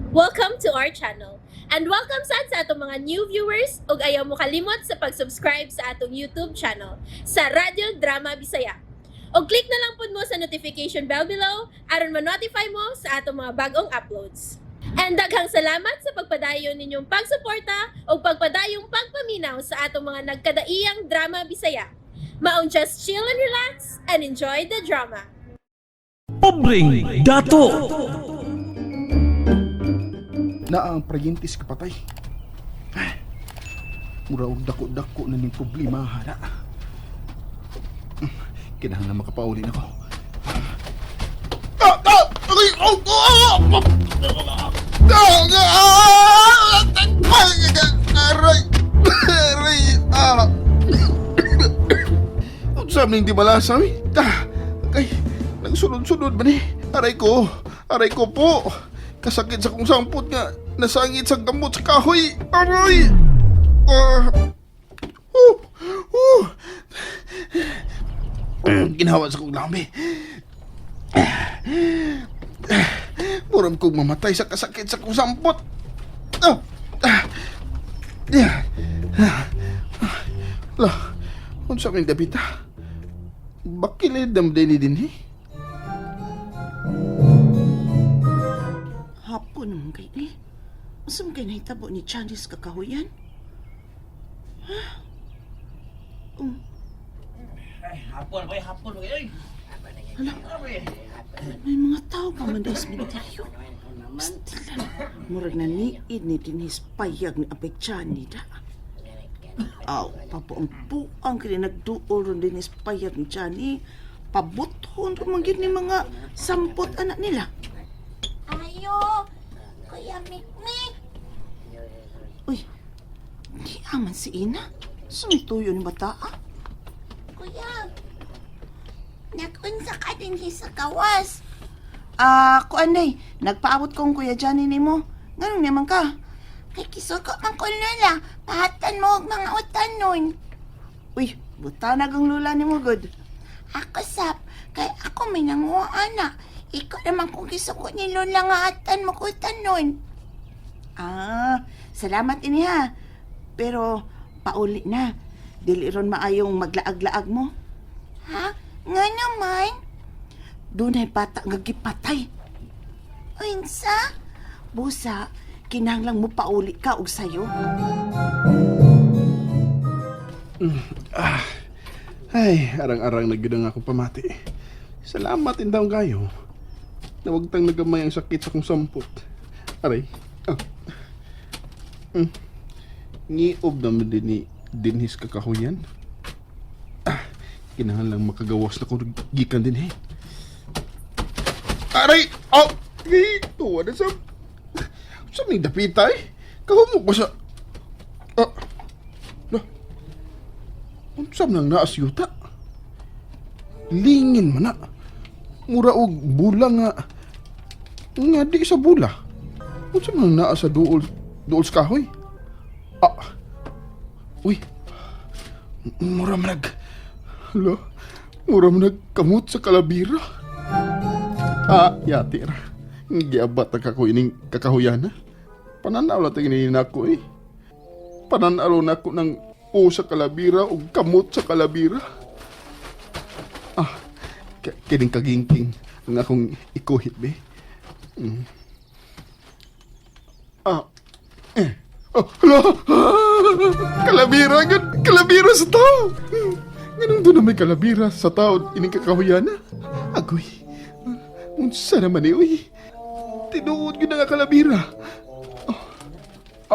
Welcome to our channel. And welcome sad sa atong mga new viewers ug ayaw mo kalimot sa pag-subscribe sa atong YouTube channel sa Radyo Drama Bisaya. Og click na lang pud mo sa notification bell below aron ma-notify mo sa atong mga bagong uploads. And daghang salamat sa pagpadayon ninyong pagsuporta ug pagpadayong pagpaminaw sa atong mga nagkadaiyang drama Bisaya. Maong just chill and relax and enjoy the drama. Pobreng Dato. Na ang prayentis kapatay. Ay, mura og dako-dako na ning problema hana. Kinahanglan makapauli na ko. Ah! Ah! Aray! Oh! Oh! Ah! Ah! Aray! Aray! Ah! Unsa man ning di malasa, uy? Ah! Kay, nagsunod-sunod ba ni? Aray ko! Aray ko po! Kasakit sa kong sampot nga nasangit sa gamot sa kahoy! Aray! Ah! Oh! Oh! Ginawa sa kong lami. Muram kong mamatay sa kasakit sa kong sampot. Ah! Ah! Yeah. Ah. Lah, unsa may dapita? Bakilid dam din ni dinhi. Hapon naman kay ni. Unsa man kay nahitabo ni Janice kakahuyan? Ha? Um, Hapon, boy, hapon, boy. Ay, hala, may mga tao pa man dahil sa minteryo. Pastilan, murag na niid ni Denise payag ni Abay Johnny da. Aw, papo ang puang kini nagduol ron Denise payag ni Johnny. Pabuthon ron man gyud ni mga sampot anak nila. Ayo, Kuya Mikmik. Uy, di aman si Ina. Sumituyo ni bata ah. Kuya, nagunsa ka din sa kawas. Ah, kuan day, nagpaabot kong Kuya Johnny nimo. Nganong naman ka? Kay kisuko man ko lola, pahatan mo og mga utan nun. Uy, butanag ang lula nimo good. Ako sap, kay ako may nanguha ana. Ikaw naman kung gisuko ni lola nga atan mo ko utan nun. Ah, salamat ini ha. Pero pauli na. Dili ron maayong maglaag-laag mo. Ha? Nga naman? Dunay bata nga gipatay. Unsa? Busa, kinahanglang mo pauli ka og sayo. Ay, arang-arang na gyud ang akong pamati. Salamat indang kayo. Nawagtang nagamay ang sakit sa kong sampot. Aray. Ah. Mm. Ngiob naman din ni dinhis kakahuyan. Ah, kinahanglang makagawas na kong gikan din eh. Aray! Oh! Ay, tuwa na sa... Sa may dapita eh. Kahumok ko sa... Ah. Lah. Unsa man ang naas yuta? Lingin man na. Mura og bula nga. Nga di sa bula. Unsa man ang naa sa duol duol sa kahoy? Ah. Uy. Mura man nag... Hala. Mura man nagkamot sa kalabira. Ah, yati ra. Giabat na kako ining kakahuyana. Pananaw lang tingin nako eh. Pananaw na ako ng o sa kalabira o kamot sa kalabira. Ah, kining kagingking ang akong ikuhit be. Mm. Ah, eh. Oh, hala! Ah, kalabira, gud! Kalabira sa tao! Ganun doon na may kalabira sa tao, ining kakahuyana. Agoy, unsa naman eh, uy. Tinuod yun nga kalabira. Oh.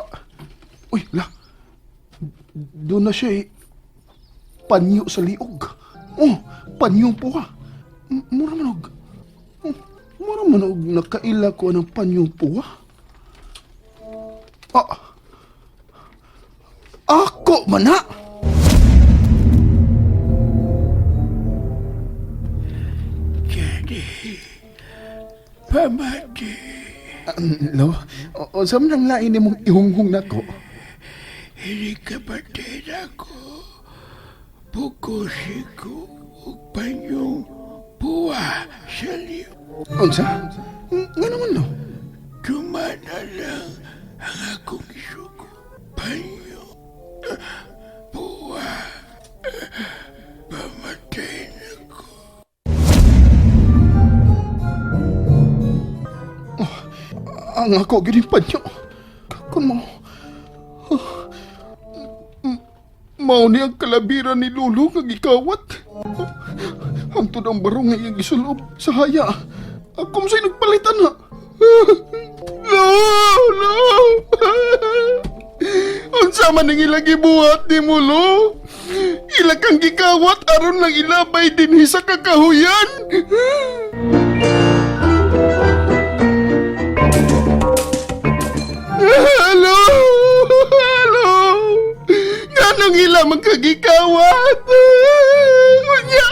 Ah, uy, la. Doon na siya eh. Panyo sa liog. Oh, panyo po ka. Mura man og. Oh, mura man og nakaila ko ng panyo po ah. Ah. Ako man na. Pamati, Lo, o sa man ang lain nimong ihunghong nako? hindi kapatid ako. Bukusi ko ug panyong buwa sa liyo. Unsa? Nga naman lo? Dumanala Ang ako gyud yung panyo. Kun mo. Mao ni ang kalabira ni Lolo nga gikawat. Hangtod ang barong nga iyang gisulob sa haya. Ako sa'y nagpalitan na. No! No! Unsa man ang ilang gibuhat ni mo, Lo? Ila kang gikawat aron lang ilabay dinhi sa kakahuyan. Hello! Hello! Nganong ila magkagikawat? Unya!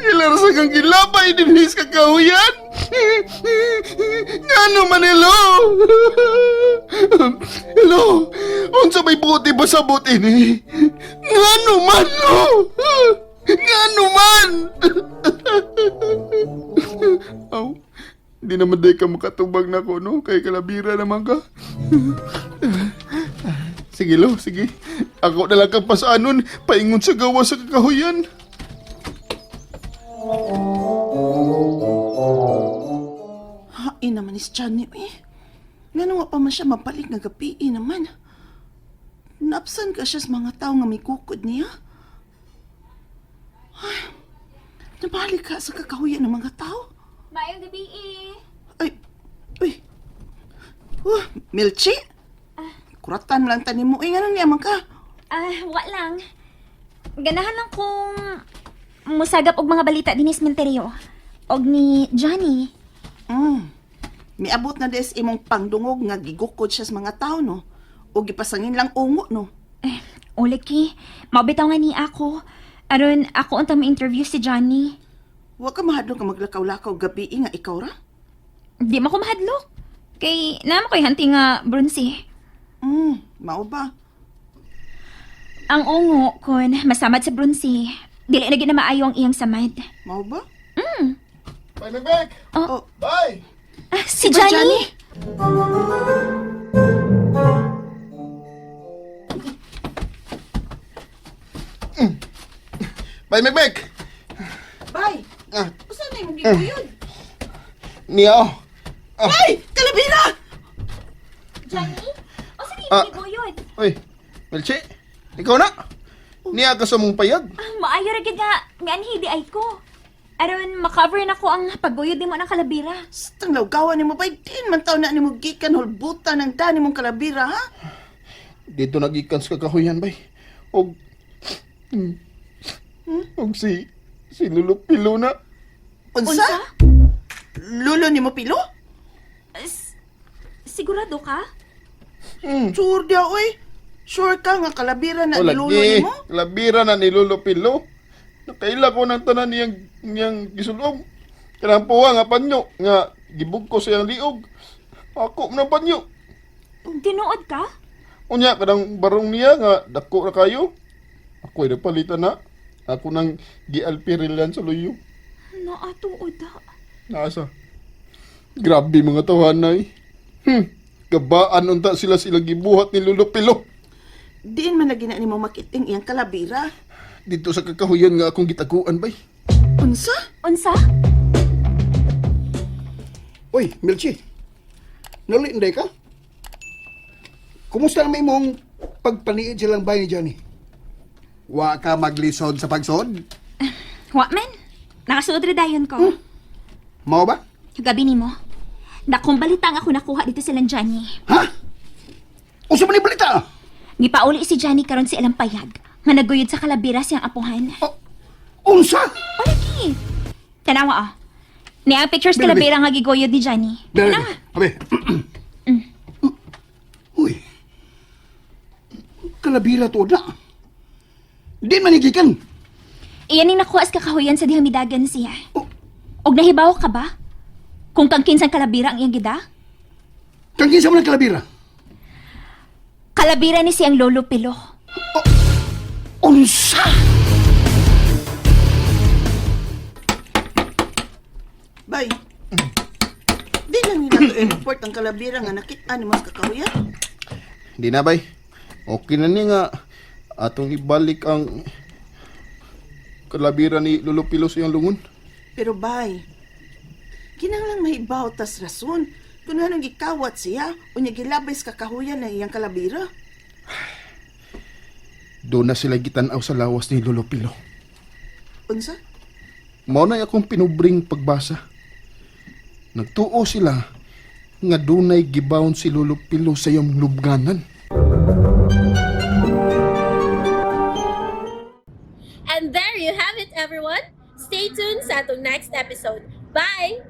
Ila ra sa kang gilabay dinhi sa kakahuyan. Ngano man hello? Hello? Unsa may buti ba sa buti ni? Ngano man lo? Ngano man? Aw, di naman day ka makatubag na ko, no? Kay kalabira naman ka. Sige, lo, sige. Ako na lang kang pasanon, paingon sa gawa sa kakahuyan. Hain naman ni si Johnny, eh. Ngano nga pa man siya mabalik nga gabi eh, naman. Naapsan ka siya sa mga tao nga may kukod niya. Ay, nabalik ka sa kakahuyan ng mga tao. Maayong gabi eh. Ay, uy. Milchi? Kuratan lang tanim mo. Eh, ngano niya man ka? Ah, wa lang. Ganahan lang kung musagap og mga balita dinis Menterio. Og ni Johnny. Miabot na des imong pangdungog nga gigukod siya sa mga tao, no? O gipasangin lang ungo, no? Eh, Oleki, maubitaw nga ni ako. Aron ako unta mo-interview si Johnny. Wa ka mahadlok nga maglakaw-lakaw gabi eh, nga ikaw ra? Di man ko mahadlok. Kay naman ko'y hanti nga brunsi. Mao ba? Ang ungo kun masamad sa brunsi. Dili na gyud na maayo ang iyang samad. Mao ba? Bye, Mebek! Oh. Bye! Ah, si Johnny! Bye, Mekmek! Bay! Ah. Usa na imong giguyod? Niya, oh. Ay! Kalabira! Johnny? O sa Ah. di guyod? Uy, Melche, ikaw na. Niya ka sa mong payag. Ah, maayo ra gyud nga mianhi di ay ko. Aron makover na ko ang pagguyod nimo ng kalabira. Stang lawgawan nimo bay din man taw na nimo gikan hulbutan ng dani mong kalabira, ha? Dito nagikan sa kakahuyan, bay. Og... Og si... Si Lolo Pilo na. Unsa? Lulo nimo pilo? Sigurado ka? Sure dia oy. Sure ka nga kalabira na O ni lulo lagi, nimo? labira na ni Lolo Pilo. Nakaila ko ng tanan niyang, niyang gisulong. Kanang puwa nga panyo, nga gibug ko sa iyang liog. Ako man ang panyo. Tinuod ka? Unya, kanang barong niya nga dako na kayo. Ako'y napalitan na. Ako nang gialpirilan sa luyo. Naatuod da. Nasa. Grabe mga tawanay. Gabaan unta sila silang gibuhat ni Lolo Pilo. Diin man lagi na nimo makiting iyang kalabira. Dito sa kakahuyan nga akong gitaguan bay. Unsa? Unsa? Uy, Milchi. Nuli, hindi ka? Kumusta naman imong pagpaniid silang bahay ni Johnny? Wa ka maglisod sa pagsod? Wa man. Nakasuod ra dayon ko. Mao ba? Gabi nimo. Dakong balita nga ako nakuha dito sa Johnny. Ha? Usa man ni balita? Gipauli si Johnny karon sa ilang payag nga naguyod sa kalabira siyang apuhan. Oh, unsa? O lagi. Tanawa ah. Niya ang pictures Bebe. kalabira nga giguyod ni Johnny. Dali, Tanawa. abe. Uy. Kalabira to na. Di man gikan. Iyan ni nakuha sa kakahuyan sa dihamidagan siya. Oh. Og nahibaw ka ba? Kung kang kinsang kalabira ang iyang gida? Kang kinsa man ang kalabira? Kalabira ni siyang Lolo Pilo. Unsa? Bay. Di lang nila to i-report ang kalabira nga nakita nimo sa kakahuyan. Hindi na bay. Okay na ni nga atong ibalik ang kalabira ni Lolo Pilo sa iyang lungon. Pero bay, kinahanglang mahibaw tas rason. Kung anong gikawat siya, unya gilabay sa kakahuyan na iyang kalabira. Doon na sila gitanaw sa lawas ni Lolo Pilo. Unsa? Mao na akong pinubring pagbasa. Nagtuo sila nga dunay gibawon si Lolo Pilo sa iyong lubganan. And there you have it, everyone. Stay tuned sa atong next episode. Bye!